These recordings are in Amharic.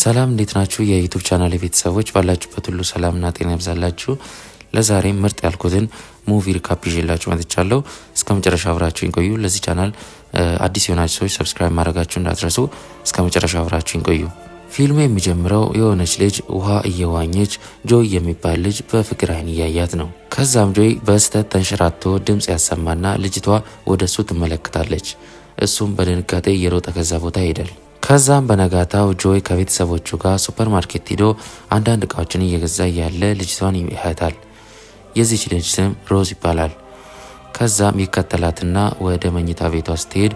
ሰላም፣ እንዴት ናችሁ? የ YouTube channel ቤተሰቦች፣ ባላችሁበት ሁሉ ሰላምና ጤና ይብዛላችሁ። ለዛሬ ምርጥ ያልኩትን movie recap ይዤላችሁ መጥቻለሁ። እስከ መጨረሻ አብራችሁኝ ቆዩ። ለዚህ ቻናል አዲስ የሆናችሁ ሰዎች subscribe ማድረጋችሁ እንዳትረሱ። እስከ መጨረሻ አብራችሁኝ ቆዩ። ፊልሙ የሚጀምረው የሆነች ልጅ ውሃ እየዋኘች ጆይ የሚባል ልጅ በፍቅር አይን እያያት ነው። ከዛም ጆይ በስህተት ተንሸራቶ ድምፅ ያሰማና ልጅቷ ወደ እሱ ትመለከታለች። እሱም በድንጋጤ እየሮጠ ከዛ ቦታ ይሄዳል። ከዛም በነጋታው ጆይ ከቤተሰቦቹ ጋር ሱፐር ማርኬት ሂዶ አንዳንድ እቃዎችን እየገዛ እያለ ልጅቷን ያያታል። የዚች ልጅ ስም ሮዝ ይባላል። ከዛም ይከተላትና ወደ መኝታ ቤቷ ስትሄድ፣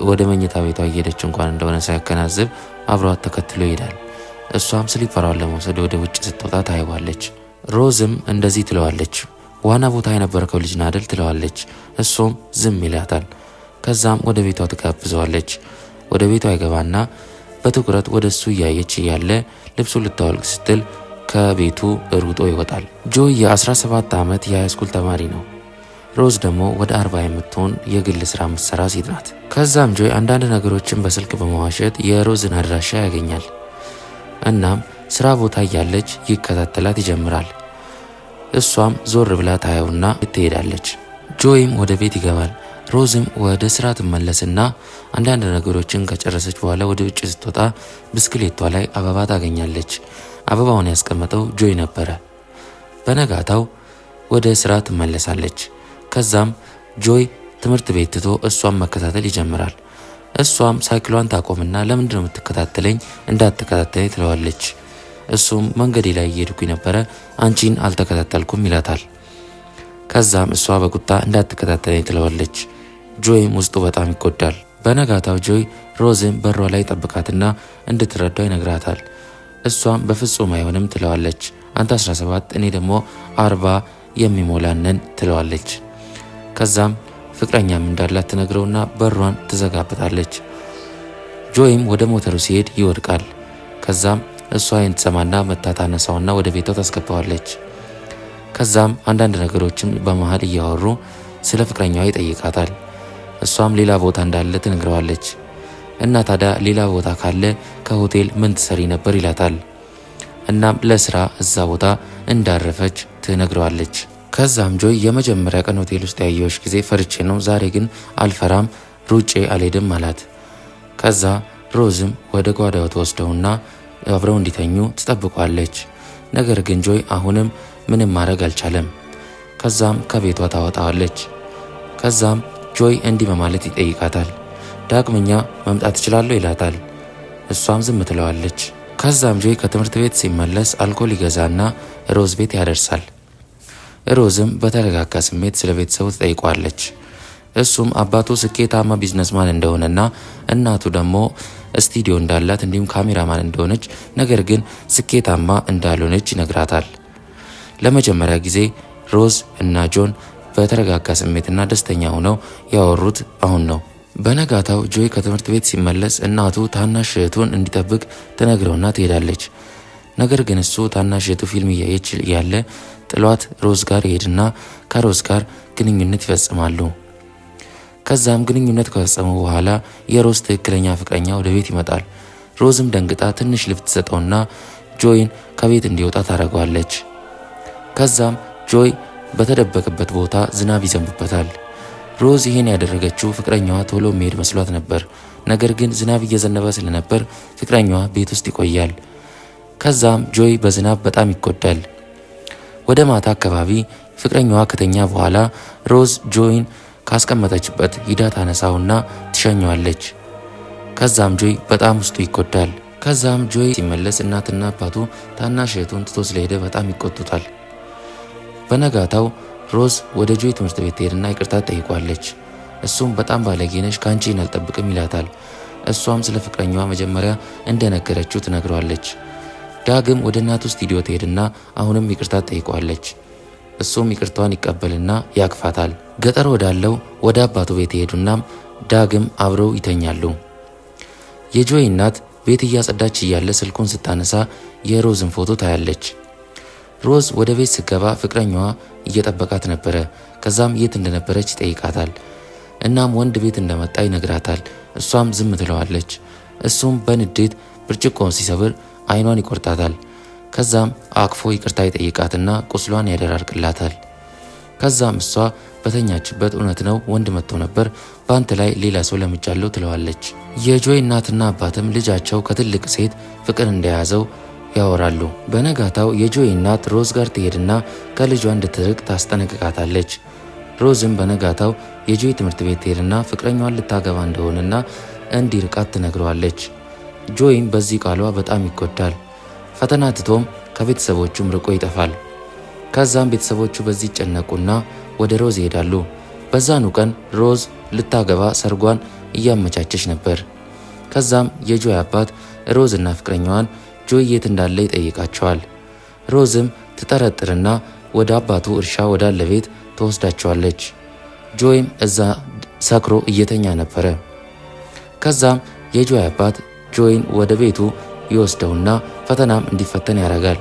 ወደ መኝታ ቤቷ እየሄደች እንኳን እንደሆነ ሳያገናዝብ አብሯት ተከትሎ ይሄዳል። እሷም slipper ዋን ለመውሰድ ወደ ውጭ ስትወጣ ታይዋለች። ሮዝም እንደዚህ ትለዋለች፣ "ዋና ቦታ የነበርከው ልጅ ነህ አይደል?" ትለዋለች። እሱም ዝም ይላታል። ከዛም ወደ ቤቷ ትጋብዘዋለች። ወደ ቤቷ ይገባና በትኩረት ወደ እሱ እያየች እያለ ልብሱ ልታወልቅ ስትል ከቤቱ ሩጦ ይወጣል። ጆይ የ17 ዓመት የ high school ተማሪ ነው። ሮዝ ደግሞ ወደ 40 የምትሆን የግል ስራ የምትሰራ ሴት ናት። ከዛም ጆይ አንዳንድ ነገሮችን በስልክ በመዋሸት የሮዝን አድራሻ ያገኛል። እናም ስራ ቦታ እያለች ይከታተላት ይጀምራል። እሷም ዞር ብላ ታየውና ትሄዳለች። ጆይም ወደ ቤት ይገባል። ሮዝም ወደ ስራ ትመለስና አንዳንድ ነገሮችን ከጨረሰች በኋላ ወደ ውጭ ስትወጣ ብስክሌቷ ላይ አበባ ታገኛለች። አበባውን ያስቀመጠው ጆይ ነበረ። በነጋታው ወደ ስራ ትመለሳለች። ከዛም ጆይ ትምህርት ቤት ትቶ እሷን መከታተል ይጀምራል። እሷም ሳይክሏን ታቆምና "ለምንድን ነው የምትከታተለኝ? እንዳትከታተለኝ" ትለዋለች። እሱም "መንገዴ ላይ እየሄድኩኝ ነበረ፣ አንቺን አልተከታተልኩም" ይላታል። ከዛም እሷ በቁጣ "እንዳትከታተለኝ" ትለዋለች። ጆይም ውስጡ በጣም ይጎዳል። በነጋታው ጆይ ሮዝን በሯ ላይ ጠብቃትና እንድትረዳው ይነግራታል። እሷም "በፍጹም አይሆንም" ትለዋለች። "አንተ 17፣ እኔ ደግሞ 40 የሚሞላንን" ትለዋለች። ከዛም ፍቅረኛም እንዳላት ትነግረውና በሯን ትዘጋበታለች። ጆይም ወደ ሞተሩ ሲሄድ ይወድቃል። ከዛም እሷ ይህን ትሰማና መታ ታነሳውና ወደ ቤቷ ታስገባዋለች። ከዛም አንዳንድ ነገሮችን በመሀል እያወሩ ስለ ፍቅረኛዋ ይጠይቃታል። እሷም ሌላ ቦታ እንዳለ ትነግረዋለች። "እና ታዲያ ሌላ ቦታ ካለ ከሆቴል ምን ትሰሪ ነበር?" ይላታል። እናም ለስራ እዛ ቦታ እንዳረፈች ትነግረዋለች። ከዛም ጆይ "የመጀመሪያ ቀን ሆቴል ውስጥ ያየሁሽ ጊዜ ፈርቼ ነው፣ ዛሬ ግን አልፈራም፣ ሩጬ አልሄድም" አላት። ከዛ ሮዝም ወደ ጓዳው ትወስደውና አብረው እንዲተኙ ትጠብቋለች። ነገር ግን ጆይ አሁንም ምንም ማድረግ አልቻለም። ከዛም ከቤቷ ታወጣዋለች። ከዛም ጆይ እንዲህ በማለት ይጠይቃታል። "ዳግመኛ መምጣት እችላለሁ?" ይላታል። እሷም ዝም ትለዋለች። ከዛም ጆይ ከትምህርት ቤት ሲመለስ አልኮል ይገዛና ሮዝ ቤት ያደርሳል። ሮዝም በተረጋጋ ስሜት ስለ ቤተሰቡ ትጠይቋለች። እሱም አባቱ ስኬታማ businessman እንደሆነና እናቱ ደግሞ ስቱዲዮ እንዳላት እንዲሁም ካሜራማን እንደሆነች፣ ነገር ግን ስኬታማ እንዳልሆነች ይነግራታል። ለመጀመሪያ ጊዜ ሮዝ እና ጆን በተረጋጋ ስሜትና ደስተኛ ሆነው ያወሩት አሁን ነው። በነጋታው ጆይ ከትምህርት ቤት ሲመለስ እናቱ ታናሽ እህቱን እንዲጠብቅ ትነግረውና ትሄዳለች። ነገር ግን እሱ ታናሽ እህቱ ፊልም እያየች እያለ ጥሏት ሮዝ ጋር ይሄድና ከሮዝ ጋር ግንኙነት ይፈጽማሉ። ከዛም ግንኙነት ከፈጸሙ በኋላ የሮዝ ትክክለኛ ፍቅረኛ ወደ ቤት ይመጣል። ሮዝም ደንግጣ ትንሽ ልብስ ትሰጠውና ጆይን ከቤት እንዲወጣ ታደርገዋለች። ከዛም ጆይ በተደበቀበት ቦታ ዝናብ ይዘንብበታል። ሮዝ ይህን ያደረገችው ፍቅረኛዋ ቶሎ መሄድ መስሏት ነበር። ነገር ግን ዝናብ እየዘነበ ስለነበር ፍቅረኛዋ ቤት ውስጥ ይቆያል። ከዛም ጆይ በዝናብ በጣም ይጎዳል። ወደ ማታ አካባቢ ፍቅረኛዋ ከተኛ በኋላ ሮዝ ጆይን ካስቀመጠችበት ሂዳ ታነሳውና ትሸኘዋለች። ከዛም ጆይ በጣም ውስጡ ይጎዳል። ከዛም ጆይ ሲመለስ እናትና አባቱ ታናሽ እህቱን ትቶ ስለሄደ በጣም ይቆጡታል። በነጋታው ሮዝ ወደ ጆይ ትምህርት ቤት ትሄድና ይቅርታ ትጠይቋለች። እሱም "በጣም ባለጌ ነሽ፣ ከአንቺ አልጠብቅም" ይላታል። እሷም ስለ ፍቅረኛዋ መጀመሪያ እንደነገረችው ትነግረዋለች። ዳግም ወደ እናቱ ስቱዲዮ ትሄድና አሁንም ይቅርታ ትጠይቋለች። እሱም ይቅርታዋን ይቀበልና ያቅፋታል። ገጠር ወዳለው ወደ አባቱ ቤት ይሄዱና ዳግም አብረው ይተኛሉ። የጆይ እናት ቤት እያጸዳች እያለ ስልኩን ስታነሳ የሮዝን ፎቶ ታያለች። ሮዝ ወደ ቤት ስትገባ ፍቅረኛዋ እየጠበቃት ነበረ። ከዛም የት እንደነበረች ይጠይቃታል። እናም ወንድ ቤት እንደመጣ ይነግራታል። እሷም ዝም ትለዋለች። እሱም በንዴት ብርጭቆውን ሲሰብር አይኗን ይቆርጣታል። ከዛም አቅፎ ይቅርታ ይጠይቃትና ቁስሏን ያደራርቅላታል። ከዛም እሷ በተኛችበት እውነት ነው ወንድ መጥቶ ነበር፣ በአንተ ላይ ሌላ ሰው ለምጃለሁ ትለዋለች። የጆይ እናትና አባትም ልጃቸው ከትልቅ ሴት ፍቅር እንደያዘው ያወራሉ። በነጋታው የጆይ እናት ሮዝ ጋር ትሄድና ከልጇ እንድትርቅ ታስጠነቅቃታለች። ሮዝም በነጋታው የጆይ ትምህርት ቤት ትሄድና ፍቅረኛዋን ልታገባ እንደሆነና እንዲርቃት ትነግረዋለች። ጆይም በዚህ ቃሏ በጣም ይጎዳል። ፈተና ትቶም ከቤተሰቦቹም ርቆ ይጠፋል። ከዛም ቤተሰቦቹ በዚህ ይጨነቁና ወደ ሮዝ ይሄዳሉ። በዛኑ ቀን ሮዝ ልታገባ ሰርጓን እያመቻቸች ነበር። ከዛም የጆይ አባት ሮዝ እና ፍቅረኛዋን ጆይ የት እንዳለ ይጠይቃቸዋል። ሮዝም ትጠረጥርና ወደ አባቱ እርሻ ወዳለ ቤት ትወስዳቸዋለች። ጆይም እዛ ሰክሮ እየተኛ ነበረ። ከዛም የጆይ አባት ጆይን ወደ ቤቱ ይወስደውና ፈተናም እንዲፈተን ያደርጋል።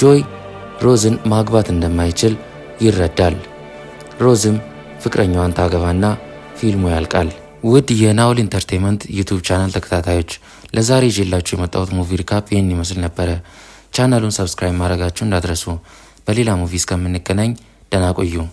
ጆይ ሮዝን ማግባት እንደማይችል ይረዳል። ሮዝም ፍቅረኛዋን ታገባና ፊልሙ ያልቃል። ውድ የናውል Entertainment YouTube channel ተከታታዮች፣ ለዛሬ ይዤላችሁ የመጣሁት movie recap ይህን ይመስል ነበረ። ቻናሉን subscribe ማድረጋችሁ እንዳትረሱ። በሌላ movie እስከምንገናኝ ደህና ቆዩ።